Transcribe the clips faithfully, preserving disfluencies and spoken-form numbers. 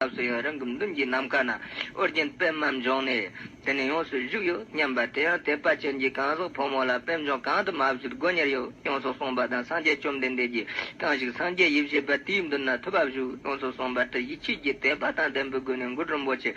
སྐབས་སུ་ཡང་རང་གི་མདུན་གྱི་ནམ་མཁའ་ན་ཨོ་རྒྱན་པདྨ་འབྱུང་གནས་དེ་ནས་ཡོངས་སུ་བཞུགས་ཡོད་སྙམ་པ། དེ་ཡང་དད་པ་ཅན་གྱི་གང་ཟག་ཕོ་མོ་ལ་པད་འབྱུང་གང་དུ་མ་བཞུགས་སྒོ་ཉེར་ཡོད་ཡོངས་སུ་གསུངས་པ་དང་། སངས་རྒྱས་བཅོམ་ལྡན་འདས་ཀྱིས་གང་ཞིག་སངས་རྒྱས་ཡེ་ཤེས་པ་དེའི་མདུན་ན་ཐུབ་པ་བཞུགས་ཡོངས་སུ་གསུངས་པ་ལྟར་ཡིད་ཆེས་ཀྱི་དད་པ་དང་ལྡན་པའི་སྒོ་ནས་གུ་རུ་རིན་པོ་ཆེ།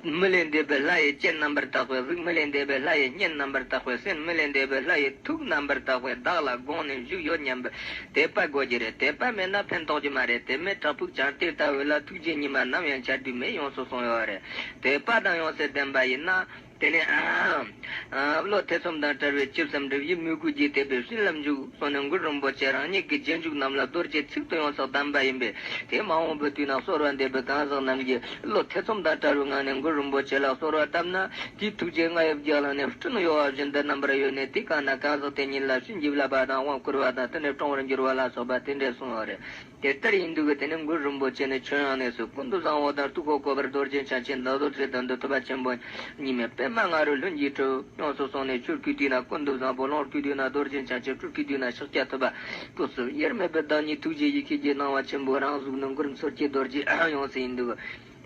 མི་ལས་འདས་པའི་ལྷ་ཡི་སྤྱན་རྣམ་པར་དག་པའི་གཟུགས། མི་ལས་འདས་པའི་ལྷ་ཡི་སྙན་རྣམ་པར་དག་པའི་སེམས། མི་ལས་འདས་པའི་ལྷ་ཡི་ཐུགས་རྣམ་པར་དག་པས་བདག་ལ་དགོངས་ནས་བཞུགས་ཡོད་སྙམ་པའི་དད་པ་དགོས་ཀྱི་རེད། དད་པ་མེད་ན་ཕན་ཐོགས་ཀྱི་མ་རེད། དེ་མེད་བྲག་ཕུག་བྱང་གཏེར་ལྟ་བུ་ལ་ཐུགས་རྗེ་ཉི་མ་ནམ་ཡང་འཆར་དུས་མེད་ཡོངས་སུ་གསུངས་ཡོད་རེད། དད་པ་དང་ཡོངས་སུ་ལྡན་པ་ཡིན་ན། དེ་ནས་བློ་ཐེ་ཚོམ་དང་བྲལ་བའི་ཆུ་བསམ་འགྲུབ་ཡིད་མོས་གུས་ཀྱིས་དེད་པའི་བྱིན་རླབས་འཇུག་སོགས་ནི་གུ་རུ་རིན་པོ་ཆེ་རང་ཉིད་ཀྱི་རྗེས་འཇུག་རྣམས་ལ་རྡོ་རྗེ་ཚིག་ཏུ་ཡོངས་སུ་གདམས་པ་ཡིན་པས། དེ་མ་འོངས་པའི་དུས་ན་གསོལ་བ་འདེབས་པའི་གང་ཟག་རྣམས་ཀྱིས་བློ་ཐེ་ཚོམ་དང་བྲལ་བའི་ངང་ནས་གུ་རུ་རིན་པོ་ཆེ་ལ་གསོལ་བ་བཏབ་ན། དེའི་ཐུགས་རྗེ་རྔ་ཡབ་རྒྱ་གླིང་ནས་སྤྲིན་གཡོ་བ་བཞིན་དུ་རྣམ་པར་གཡོས་ནས། དེ་གང་ན་གང་ཟག་དེ་ཉིད་ལ་བྱིན་གྱིས་བརླབས་པ་དང་དབང་བསྐུར་བ་དང་། དེ་ནས་བཀྲོངས་པར་འགྱུར་བ་ལ་སོགས་པ་དེ་འདྲ་གསུངས་ཡོད་རེད། དེ་ལྟར་ཡིན་དུས་ཀྱི་དེ་ནས་གུ་རུ་རིན་པོ་ཆེ་ནི་ཁྱོད་ཡང་གནས་སུ་ཀུན་ཏུ་བཟང་པོ་དང་། སྤྲུལ་སྐུ་བཀོད་པར་རྡོ་རྗེ་འཆང་ཆེན་དང་། རྡོ་རྗེ་གདན་དུ་ཐུབ་པ་ཆེན་པོ་ཉི་མའི་པདྨ་ང་རོས་ལྷུན་གྱིས་གྲུབ་ཡོངས་སུ་གསུངས་ནས། ཆོས་སྐུའི་དུས་ན་ཀུན་ཏུ་བཟང་པོ། ལོངས་སྐུའི་དུས་ན་རྡོ་རྗེ་འཆང་ཆེན། སྤྲུལ་སྐུའི་དུས་ན་ཤཱཀྱ་ཐུབ་པ། སྐུ་གསུམ་དབྱེར་མེད་པའི་བདག་ཉིད། ཐུགས་རྗེ་ཡེ་ཤེས་ཀྱི་སྣང་བ་ཆེན་པོ་རང་གཟུགས་ནི་མགུར་མཚོ་སྐྱེས་རྡོ་རྗེ་ཡོངས་སུ་ཡིན་འདུག་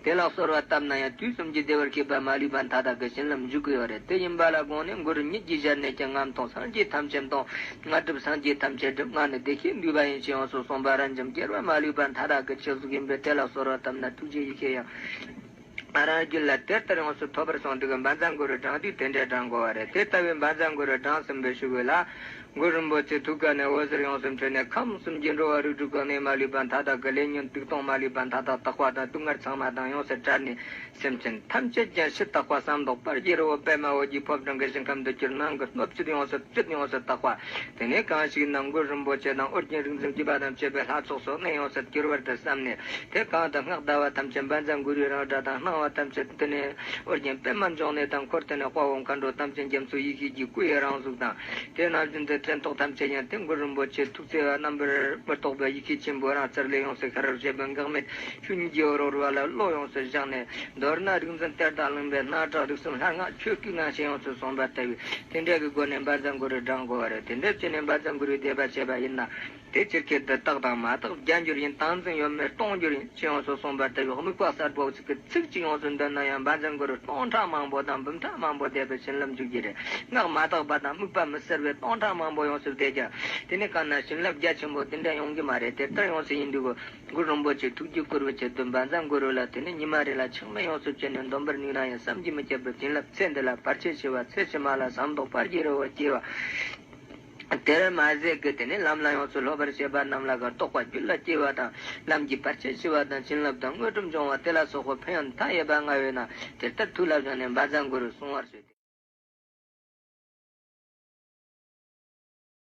དེ་ལ་གསོལ་བ་བཏབ་ན་ཡང་དུས་གསུམ་གྱི་བདེ་བར་གཤེགས་པ་མ་ལུས་པ་མཐའ་དག་གི་བྱིན་རླབས་འཇུག་གི་ཡོད་རེད། དེ་ཡིན་པ་ལ་དགོངས་ནས་གུ་རུ་ཉིད་ཀྱི་ཞལ་ནས་ཀྱང་། ང་མཐོང་སངས་རྒྱས་ཐམས་ཅད་མཐོང་། ང་སྒྲུབ་སངས་རྒྱས་ཐམས་ཅད་སྒྲུབ། ང་ནི་བདེ་གཤེགས་འདུས་པ་ཡིན་ཞེས་ཡོངས་སུ་གསུངས་པ་རབ་འབྱམས་རྒྱལ་བ་མ་ལུས་པ་མཐའ་དག་གི་ཆོས་གཟུགས་ཡིན་པས། དེ་ལ་གསོལ་བ་བཏབ་ན་ཐུགས་རྗེ་ཡེ་ཤེས་ཡང་རང་རྒྱུད་ལ་དེ་ལྟར་ཡོངས་སུ་ཐོབ་པར་གསུངས་འདུག་བཛྲ་གུ་རུ་བགྲང་དུས་དེ་འདྲའི་བགྲང་དགོས་པ་རེད། དེ་ལྟ་བུའི་བཛྲ་གུ་རུ་བགྲང་ཟིན་པའི་ཤུལ་ལ། གུ་རུ་རིན་པོ་ཆེ་ཐུགས་ཀ་ནས་འོད་ཟེར་ཡོངས་སུ་འཕྲོས་ནས། ཁམས་གསུམ་གྱི་འགྲོ་བ་རིགས་དྲུག་གི་གནས་མ་ལུས་པ་མཐའ་དག་གི། ལས་ཉོན་དུག་གདོང་མ་ལུས་པ་མཐའ་དག་དག་པ་དང་། སྡུག་བསྔལ་ཚང་མ་དང་ཡོངས་སུ་བྲལ་ནས། སེམས་ཅན་ཐམས་ཅད་ཀྱང་ཕྱིར་དག་པ་བསམ་རྫོགས་པར་གྱུར་རོ། པདྨ་འོད་ཀྱི་ཕོ་བྲང་གི་ཞིང་ཁམས་འདི་གྱུར། ནང་གི་སྣོད་བཅུད་ཡོངས་སུ་བཀྲུས་ཡོངས་སུ་དག་པ། དེ་ནས་གང་ཞིག་ན་གུ་རུ་རིན་པོ་ཆེ་དང་ཨོ་རྒྱན་རིག་འཛིན་བརྒྱུད་པ་དང་བཅས་པའི་ལྷ་ཚོགས་སུ་གནས་ཡོངས་སུ་གྱུར་བར་དུ་བསམ་ནས། དེ་གང་དུ་སྔགས་བཟླ་བ་ཐམས་ཅད་བཛྲ་གུ་རུའི་རང་སྒྲ་དང་། སྣང་བ་ཐམས་ཅད་དེ་ནས་ཨོ་རྒྱན་པདྨ་འབྱུང་གནས་དང་། འཁོར་དེ་ནས་དཔའ་བོ་མཁའ་འགྲོ་ཐམས་ཅད་རྒྱ་མཚོ་ཡེ་ཤེས་ཀྱི་སྐུ་ཡི་རང་གཟུགས་དང་། དེ་ནང་བཞིན་དུ་ཕྲེང་ཐོགས་ཐམས་ཅད་ཡང་དེ་གུ་རུ་རིན་པོ་ཆེ་ཐུགས་བརྩེ་བ་རྣམ་པར་མི་རྟོག་པའི་ཡེ་ཤེས་ཆེན་པོ་རང་རྩལ་ལས་ཡོངས་སུ་ཤར་བར་བྱེད་པའི་འགག་མེད་ཆོས་ཉིད་ཀྱི་འོད་རོལ་བ་ལ་བློ་ཡོངས་སུ་བཞག་ནས། མདོར་ན་རིག་འཛིན་གཏེར་དང་གླིང་པའི་སྣ་ཁྲིད་རིགས་གསུམ་ལྷ་སྔགས་ཆོས་སྐུའི་ངང་ཞིང་ཡོངས་སུ་གསུངས་པ་ལྟ་བུའི་དེ་འདྲ་གི་སྒོ་ནས་བཛྲ་གུ་རུ་བགྲང་དགོས་པ་རེད། དེ་འདྲ་བྱས་ནས་བཛྲ་གུ་རུའི་བཟླས་པ་བྱས་པ་ཡིན་ན། དེ་ཕྱིར་ཁྱེད་དུ་བཏགས་དང་མ་བཏགས་བརྒྱ་འགྱུར་ཡིན། བཏང་འཛིན་ཡོད་མེད་སྟོང་འགྱུར་ཡིན་ཞེས་ཡོངས་སུ་གསུངས་པ་ལྟ་བུའི་དམིགས་པ་གསལ་པོ་ཞིག་གི་ཚིག་གཅིག་ཡོངས་སུ་འདོན་ན་ཡང་བཛྲ་གུ་རུ་སྟོང་ཕྲག་མང་པོ་དང་འབུམ་ཕྲག་མང་པོ་བཟླས་པའི་བྱིན་རླབས་འཇུག་གི་རེད། སྔགས་མ་བཏགས་པ་དང་དམིགས་པ་མི་གསལ་བའི་སྟོང་ཕྲག་མང་པོ་ཡོངས་སུ་བཟླས་ཀྱང་། དེ་ནི་གང་ན་བྱིན་རླབས་རྒྱ་ཆེན་པོ་དེ་འདྲ་ཡོང་གི་མ་རེད། དེ་ལྟར་ཡོངས་སུ་ཡིན་དུས་གུ་རུ་རིན་པོ་ཆེ་ཐུགས་རྒྱུད་བསྐུལ་བའི་ཆེད་དུ་བཛྲ་གུ་རུ་ལ་དེ་ནི་ཉི་མ་རེ་ལ་ཆག་མེད་ཡོངས་སུ་བྱས་ནས་འདོན་པར་ནུས་ན་ཡང་བསམ་གྱིས་མི་ཁྱབ་པའི་བྱིན་རླབས་ཚེ་འདི་ལ་བར་ཆད་ཞི་བ། ཚེ་ཕྱི་མ་ལ་བསམ་རྟོགས་པར་བགྱི་རོ་སྐྱེ་བ། དེར་མ་ཟད་ཀྱི་དེ་ནས་ལམ་ལ་ཡོངས་སུ་སློབ་པར་བྱེད་པ་རྣམས་ལ་ག་རྟོགས་པ་རྒྱུད་ལ་སྐྱེ་བ་དང་། ལམ་གྱི་བར་ཆད་ཞི་བ་དང་། བྱིན་རླབས་དང་དངོས་གྲུབ་འབྱུང་བ་དེ་ལ་སོགས་པ་ཕན་ཡོན་མཐའ་ཡས་པ་མངའ་བས་ན། དེ་ལྟར་ཐུགས་ལ་བཞག་ནས་བཛྲ་གུ་རུ་གསུང་བར་བྱེད།